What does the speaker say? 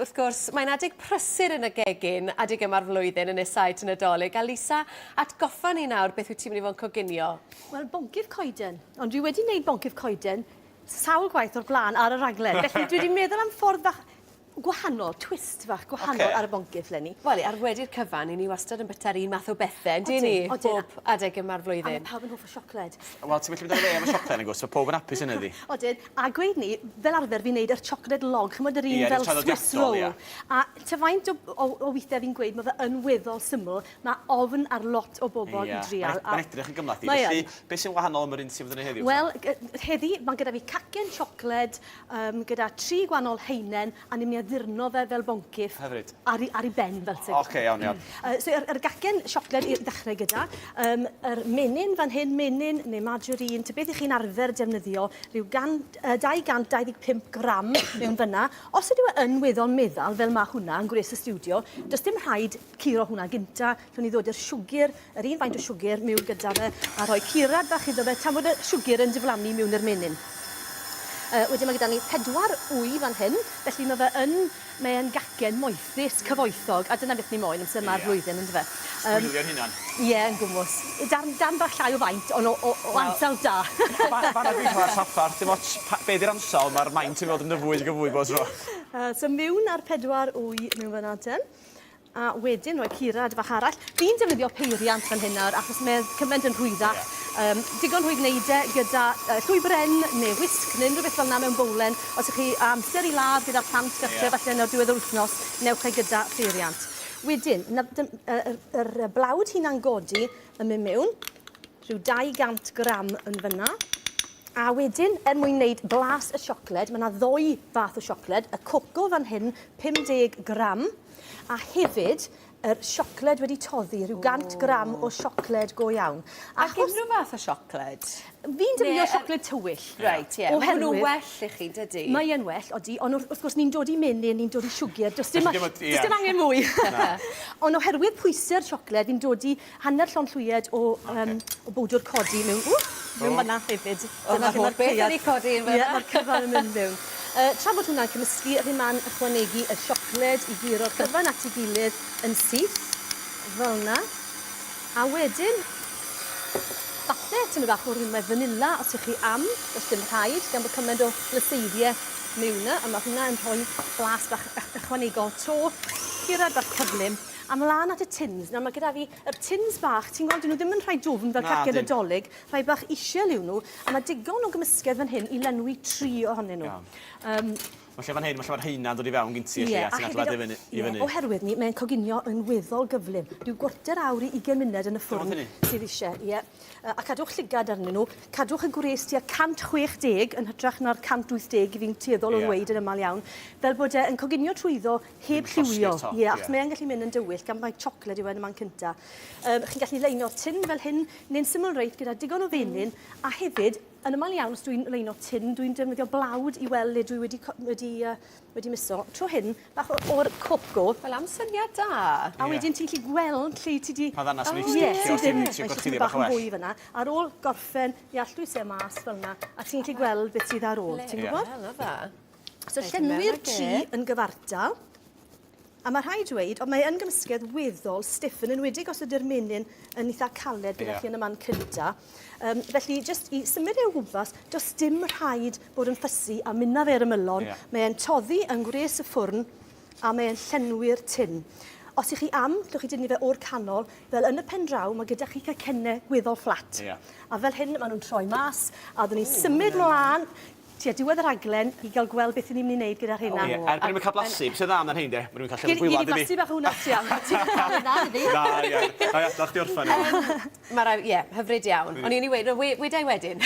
wrth gwrs, mae'n adeg prysur yn y gegin adeg yma'r flwyddyn yn nesáu at y Nadolig. A Lisa, atgoffa ni nawr beth wyt ti'n mynd i fod yn coginio? Wel, boncyff coeden. Ond dwi wedi wneud boncyff coeden sawl gwaith o'r blaen ar y raglen. Felly dwi wedi meddwl am ffordd fach gwahanol, twist fach gwahanol okay. ar y boncyff 'leni. Wel, ar wedi'r cyfan, i ni wastad yn byta'r un math o bethe, yndyn ni? Bob adeg yma'r flwyddyn. A mae pawb yn hoff o siocled. Wel, ti'n gallu mynd ar y fe am y siocled, nag oes? Mae pawb yn hapus yn ydi. Odyn, a gweud ni, fel arfer fi'n neud yr siocled log, ch'mod yr un yeah, fel Swiss roll. Yeah. A ta faint o, o, o weithiau fi'n gweud, mae fe yn weddol syml, mae ofn ar lot o bobl yeah. i drial. Mae'n edrych yn gymhleth i. Felly, beth sy'n wahanol am yr un sy'n fod yn ei heddiw? Wel, heddi, mae gyda fi cacen siocled, um, gyda tri gwahanol haenen, a ni'n mynd i addurno fe fel boncyff. Hyfryd. Ar, ar ei ben fel sy'n. Oce, okay, iawn, iawn. So yr, yr gacen siocled i ddechrau gyda, um, yr menyn fan hyn, menyn neu margarine, ta beth ych chi'n arfer defnyddio, rhyw gan, uh, 225 gram mewn fyna. Os ydyw e yn weddol meddal, fel mae hwnna yn gwres y stiwdio, does dim rhaid curo hwnna gynta, llwn ni ddod i'r siwgr, yr un faint o siwgr miwn gyda fe, a rhoi curad bach iddo fe tan bod y siwgr yn diflannu miwn i'r menyn. Uh, wedyn mae gyda ni pedwar wy fan hyn, felly mae fe yn, mae e'n gacen moethus, cyfoethog, a dyna beth ni moyn amser yma'r yeah. flwyddyn, ynddo fe. Um, Sbwylio'n hunan. Ie, yeah, yn gwmws. Darn, darn bach llai o faint, ond o, o, o well, ansawdd da. Fan yna dwi'n cael traffarth, dim ots be di'r ansawdd, mae'r maint yn fod yn fwy ac yn fwy bob tro. Uh, so miwn ar pedwar wy mewn fan ten. A wedyn rhoi curad fach arall. Fi'n defnyddio peiriant fan hyn nawr achos mae e cymaint yn rhwyddach. Ie. Yym digon rhwydd wneud e gyda yy llwy bren neu wisg neu unrhyw beth fel 'na mewn bowlen. Os 'ych chi â amser i ladd gyda'r plant gartre... Ie. ...falle nawr diwedd yr wythnos, newch e gyda pheiriant. Wedyn, 'na dym- yy yr yr yy blawd hunan godi yn myn' miwn, rhyw 200 gram yn fyn 'na. A wedyn, er mwyn wneud blas y siocled, ma' 'na ddou fath o siocled, y coco fan hyn, 50 gram, a hefyd yr siocled wedi toddi, rhyw 100 gram o siocled go iawn. Ac unrhyw fath o siocled? Fi'n defnyddio siocled tywyll. Reit, ie. Oherwydd... Maen nhw'n well i chi, dydy? Mae e'n well, odi, ond wrth, wrth gwrs ni'n dod i menyn, ni'n dod i siwgr, does dim, does dim angen mwy. Ond oherwydd pwysau'r siocled, fi'n dod i hanner llond llwyed o, um, o bowdwr codi mewn, ww, mewn fanna hefyd. O, mae'r holl beth wedi codi yn fanna. Ie, mae'r cyfan yn mynd mewn. Uh, tra bod hwnna'n cymysgu, yr hyn ma'n ychwanegu y siocled i guro'r cyfan at ei gilydd yn syth, fel yna. A wedyn, falle tymed bach o rinwedd fanila os ych chi am, does dim rhaid, gan bod cymaint o lyseiddiau mewn yna, a mae hwnna yn rhoi blas bach ychwanegol to, curad bach cyflym. A mlan at y tins. Nawr ma' gyda fi yr tins bach, ti'n gweld, 'dyn nhw ddim yn rhai dwfn fel cacen Nadolig, rhai bach isiel yw nhw, a ma' digon o gymysgedd fan hyn i lenwi tri ohonyn nhw. Iawn. Yym. Mae lle fan hyn, mae lle mae'r haena'n dod i fewn gyn ti, felly, a ti'n adeiladu fyny, i fyny. Ie, oherwydd ni, mae'n coginio yn weddol gyflym. Rhyw gwarter awr i ugain munud yn y ffwrn sydd eisiau, ie. A cadwch llygad arnyn nhw. Cadwch y gwres tua 160 yn hytrach na'r 180 i fi'n tueddol o ddweud yn aml iawn, fel bod e yn coginio trwyddo Heb lliwio. Ie, achos mae e'n gallu mynd yn dywyll gan mai siocled yw e yn y man cynta. Yym, chi'n gallu leino tin fel hyn, neu'n syml reit gyda digon o fenyn, a hefyd, yn aml iawn os dwi'n leino tin, dwi'n defnyddio blawd i weld le dwi wedi wedi uh, wedi miso. Tro hyn, bach o'r coco. Wel, am syniad da. A wedyn ti'n gallu gweld lle ti di... Pa ddanas yn ei sticio, os ti'n trio gorchuddio bach o well. Fwy fyna. Ar ôl gorffen, i allwys e mas fel yna, a ti'n gallu gweld beth sydd ar ôl, ti'n gwybod? Wel, na dda. So llenwi'r tri yn gyfartal. A mae rhaid dweud, ond mae yn gymysgedd weddol stiff, yn enwedig os ydy'r menyn yn eitha caled gyda yeah. chi yn y man cynta. Um, felly, jyst i symud e o gwmpas, does dim rhaid bod yn ffysu a mynna fe ar ymylon. Yeah. Mae e'n toddi yng ngwres y ffwrn a mae e'n llenwi'r tin. Os ych chi am, llwch chi dynnu fe o'r canol, fel yn y pen draw, mae gyda chi cacennau gweddol fflat. Yeah. A fel hyn, maen nhw'n troi mas, a dyn ni'n symud mlaen, tua diwedd y rhaglen i gael gweld beth 'yn ni'n myn' i neud gyda rheina. Ie, er bo' ni'm yn ca'l blasu, be' sy dda amdan rhein de, ma' rywun ca'l llefydd gwaelod Gei di blasu bach o hwnna ti am. Na iddi. Na ia. Na ia, dal chdi orffen. Ma' rai- ie, hyfryd iawn. O'n i myn' i weud we- weda i wedyn.